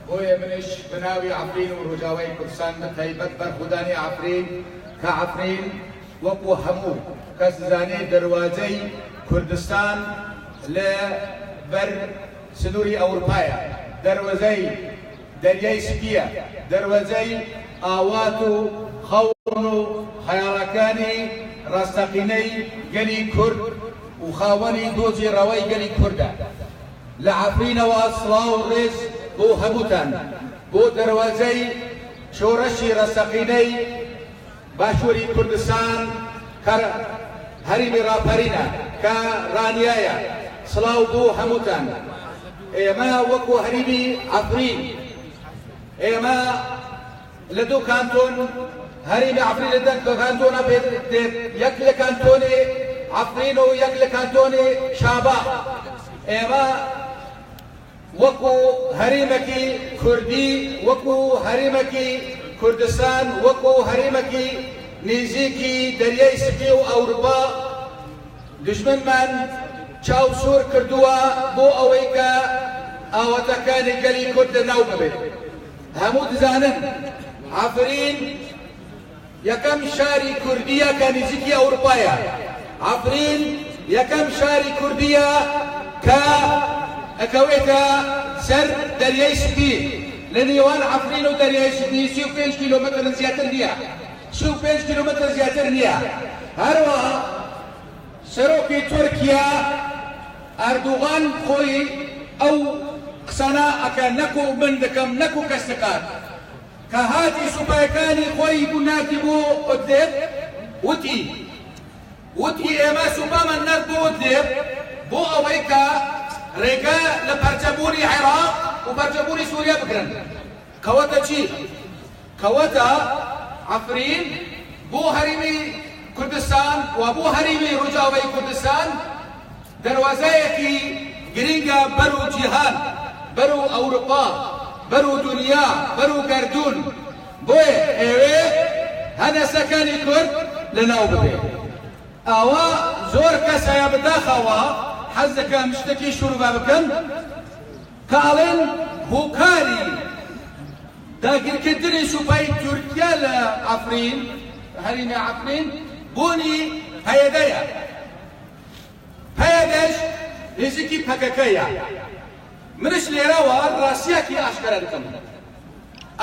بۆیە منیش بە ناوی عەفرین و ڕۆژاوای کوردستان بە تایبەت بەرخودانی عەفرین کە عەفرین وەکو هەموو کەس دەزانێ دەروازەی کوردستان لە بەر سنووری ئەورپایە، دەروەزەی دەریای سپییە، دەروەزەی ئاوات و خەون و خەیاڵەکانی ڕاستەقینەی گەلی کورد و خاوەنی دۆزی ڕەوای گەلی کوردە. لە عەفرینەوە سڵاو و ڕێز بۆ هەمووتان، بۆ دەروازەی شۆڕشی ڕاستەقینەی باشووری کوردستان کە هەریمی ڕاپەرینە، کە ڕانیایە، سڵاو بۆ هەمووتان. ئێمە وەکو هەریمی عەفرین، ئێمە لە دوو کانتۆن هەریمی عەفرین لە دە کانتۆنە پێک دێت، یەک لە کانتۆنی عەفرین و یەک لە کانتۆنی شابا. ئێمە وەکو هەریمەکی کوردی، وەکو هەریمەکی کوردستان، وەکو هەریمەکی نیزیکی دەریای سپی و ئەوروپا، دوژمنمان چاو سوور کردووە بۆ ئەوەی کە ئاواتەکانی گەلی کورد لەناو ببێت. هەموو دزانن عەفرین یەکەم شاری کوردییە کە نزیکی ئەوروپایە. عەفرین یەکەم شاری کوردییە کە ئەکەوێتە سەر دەریای سپی. لە نێوان عەفرین و دەریای سپی 35 کیلۆمەتر زیاتر نییە. 35 کیلۆمەتر زیاتر نییە. هەروەها سەرۆکی تورکیا ئەردوغان خۆی ئەو قسانە ئەکا نەکو من دەکەم نەکو کەس دەکات. کە هاتی سوپایەکانی خۆی بو ناردی بۆ ئۆدلێب وتی وتی ئێمە سوپامان نارد بۆ ئۆدلێب بۆ ئەوەی کە رێگە لە پەرچەبوونی عێراق و پەرچەبوونی سوریا بگرن. کەواتە چی؟ کەواتە عەفرین بۆ هەریمی کوردستان و بۆ هەریمی رۆژاوای کوردستان دەروازەیەکی گرینگە بەرو جیهان، بەرو ئەوروپا، بەرو دونیا، بەرو گەردوون، بۆیە ئەیەوێ هەنەسەکانی کورد لەناو ببێ. ئاوا زۆر کەس هەیە بەداخەوە حەز دەکەم شتەکی شروڤە بکەم کە ئەڵێن هۆکاری داگیرکردنی سوپای تورکیا لە عەفرین، هەریمی عەفرین، بوونی پەیەدەیە. پەیەدەش نزیکی پەکەکە یە. منش لێرەوە ڕاستیەکی ئاشکرا دەکەم.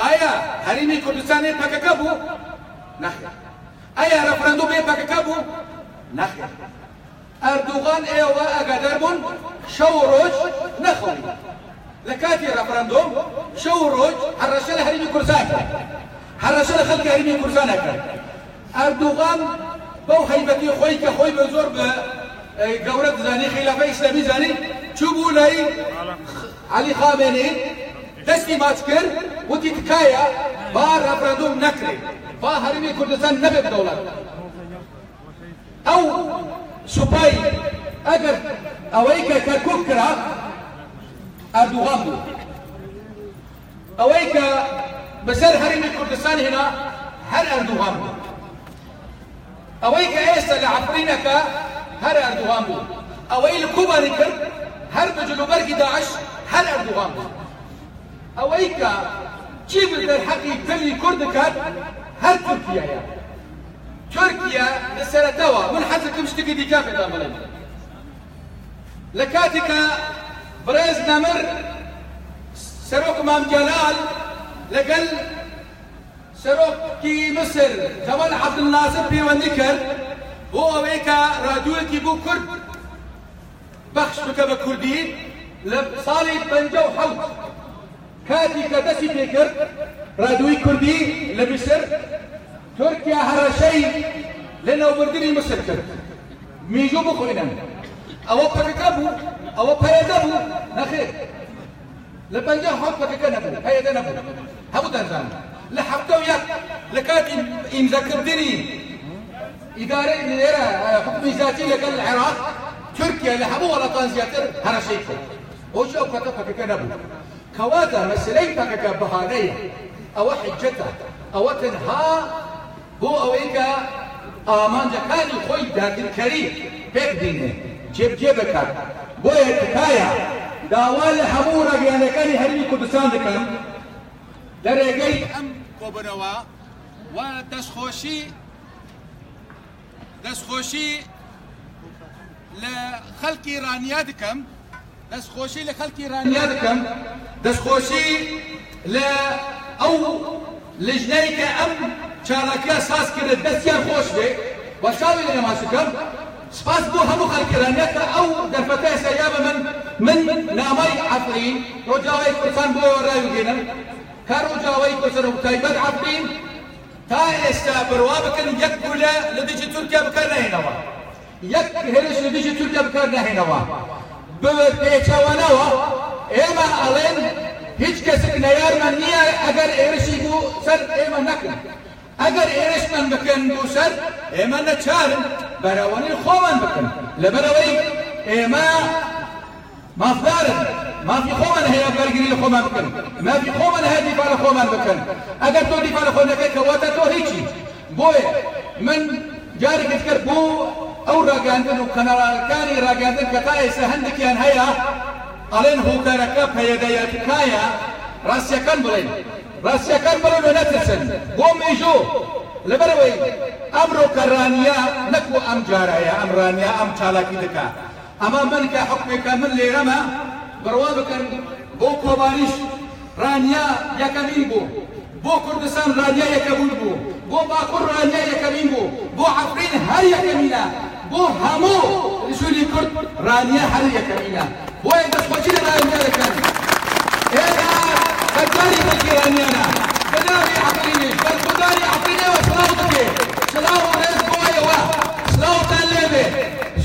ئایا هەریمی کوردستان ێ پەکەکە بوو؟ نەخێر. ئایا ڕەفرەندوم ێ پەکەکە بوو؟ نەخێر. ئەردوغان ئێوە ئاگادار بوون شەو و ڕۆژ نەخەونی. لە کاتی ڕەفرەندۆم شەو و ڕۆژ هەڕەشە لە هەریمی کوردستان کرد. هەڕەشە لە خەڵکی هەریمی کوردستان ئەکرد. ئەردوغان بەو هەیبەتی خۆی کە خۆی بە زۆر بە گەورە دەزانی، خیلافەی ئیسلامی زانی، چووبوو لای عەلی خامێنی دەستی ماچ کرد، وتی تکایە با ڕەفراندۆم نەکرێ، با هەرێمی کوردستان نەبێت دەوڵەت. ئەو سوپای ئەگەر ئەوەی کە کەرکوک کرا ئەردوغان بوو. ئەوەی کە بەسەر هەرێمی کوردستان هێنا هەر ئەردوغان بوو. ئەوەی کە ئێستا لە عەفرین ئەکا هەر ئەردوغان بوو. ئەوەی لە کوبانی کرد هەر بە جلوبەرگی داعش هەر ئەردوغان بوو. ئەوەی کە چی بە دەرحەقی گەلی کورد دەکات هەر تورکیایە. تورکیا لە سەرەتاوە من حەز دەکەم شتێکی دیکە پێتان بڵێم. لە کاتێکا بەڕێز نەمر سەرۆک مام جەلال لەگەل سەرۆکی میسر جەمال عەبدولناسر پەیوەندی کرد بۆ ئەوەی کە رادیۆیەکی بۆ کورد بەخش بکە بە کوردی لە ساڵی 57 کاتی کە دەستی پێکرد رادیۆی کوردی لە میسر تورکیا هەڕەشەی لەناوبردنی میسر کرد. میژوو بخوێنن. ئەوە پەکەکە بوو؟ ئەوە پەیەدە بوو؟ نەخێر. لە 57 پەکەکە نەبوو، پەیەدە نەبوو. هەمووتان زانن. لە 71 لە کاتی ئیمزاکردنی ئیدارەی لێرە حکومی زاتی لەگەڵ عێراق، تورکیا لە هەموو وڵاتان زیاتر هەڕەشەی کرد. بۆچی ئەو کاتە پەکەکە نەبوو؟ کەواتە مەسەلەی پەکەکە بەهانەیە، ئەوە حیجەتە، ئەوە تەنها بۆ ئەوەی کە ئامانجەکانی خۆی داگیرکەری پێک بینێ جێبجێ بکات، بۆیە تکایە داوا لە هەموو ڕاگەیاندنەکانی هەرێمی کوردستان دەکەم لە ڕێگەی ئەم کۆبوونەوە و دەستخۆشی دەستخۆشی لە خەڵکی ڕانیە دکەم دەستخۆشی لە خەڵکی ڕانیە دکەم دەستخۆشی لە ئەو لجنەی کە ئەم چالاکیە ساز کرد دەستیان خۆش بێ و چاوی لە نەماز بکەم سپاس بۆ هەموو خەڵکی ڕانیە کە ئەو دەرفەتە ئێستا یا بە من من نامەی عەفرین ڕۆژاوای کوردستان بۆ ڕاویگەینم کە ڕۆژاوای کوردستان و تایبەت عەفرین تا ئێستا بڕوا بکەن یەک گولە لە دژی تورکیا بکار ناهێنەوە یەک هێرش لە دژی تورکیا بکار ناهێنەوە بە پێچەوانەوە ئێمە ئەڵێن هیچ کەسێک نەیارمان نییە ئەگەر هێرشی بۆ سەر ئێمە نەکەن ئەگەر هێرشمان بکەن بۆ سەر ئێمە نەچارن بەرەوانی خۆمان بکەن لەبەرئەوەی ئێمە مافدارن مافی خۆمان هەیە بەرگری لە خۆمان بکەن مافی خۆمان هەیە دیفاع لە خۆمان بکەن ئەگەر تۆ دیفاع لە خۆت نەکەی کەواتە تۆ هیچی بۆیە من جارێکی تر بۆ ئەو ڕاگەیاندن و کەناڵەکانی ڕاگەیاندن کە تا ئێستا هەندێکیان هەیە ئەڵێن هۆکارەکە پەیەدەیە تکایە ڕاستیەکان بڵێن ڕاستیەکان بڵێن و نەترسن بۆ مێژوو لەبەرئەوەی ئەمڕۆ کە ڕانیە نەکو ئەم جارەیە ئەم ڕانیە ئەم چالاکی دەکا ئەمە من کە حوکمێکە من لێرەمە بڕوا بکەن بۆ کۆبانیش ڕانیە یەکەمین بوو بۆ کوردستان ڕانیە یەکەمین بوو بۆ باکور ڕانیە یەکەمین بوو بۆ عەفرین هەر یەکەمینە بۆ هەموو ژووری کورد ڕانیە هەر یەکەمینە بۆیە دەستخۆشی لە ڕانیە دەکەن ئێمە بەرجاری خەڵکی ڕانیانە بەناوی عەفرینیش بەرخۆدانی عەفرینەوە سڵاو دەکەین سڵاو و ڕێز بۆ ئێوە سڵاوتان لێبێ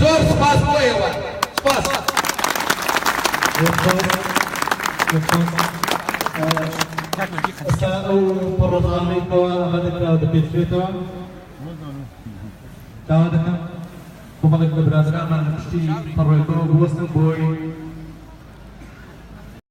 زۆر سوپاس بۆ ئێوە سوپاس. زۆر سوپاس زۆر سوپاس. ئێستا ئەو پڕۆگرامەی کەوا ئامادە کراوە دەپێچرێتەوە. داوا دەکەم کۆمەڵێک لە برادەرانمان لە پشتی پەڕۆیەکەوە بوەستن بۆی.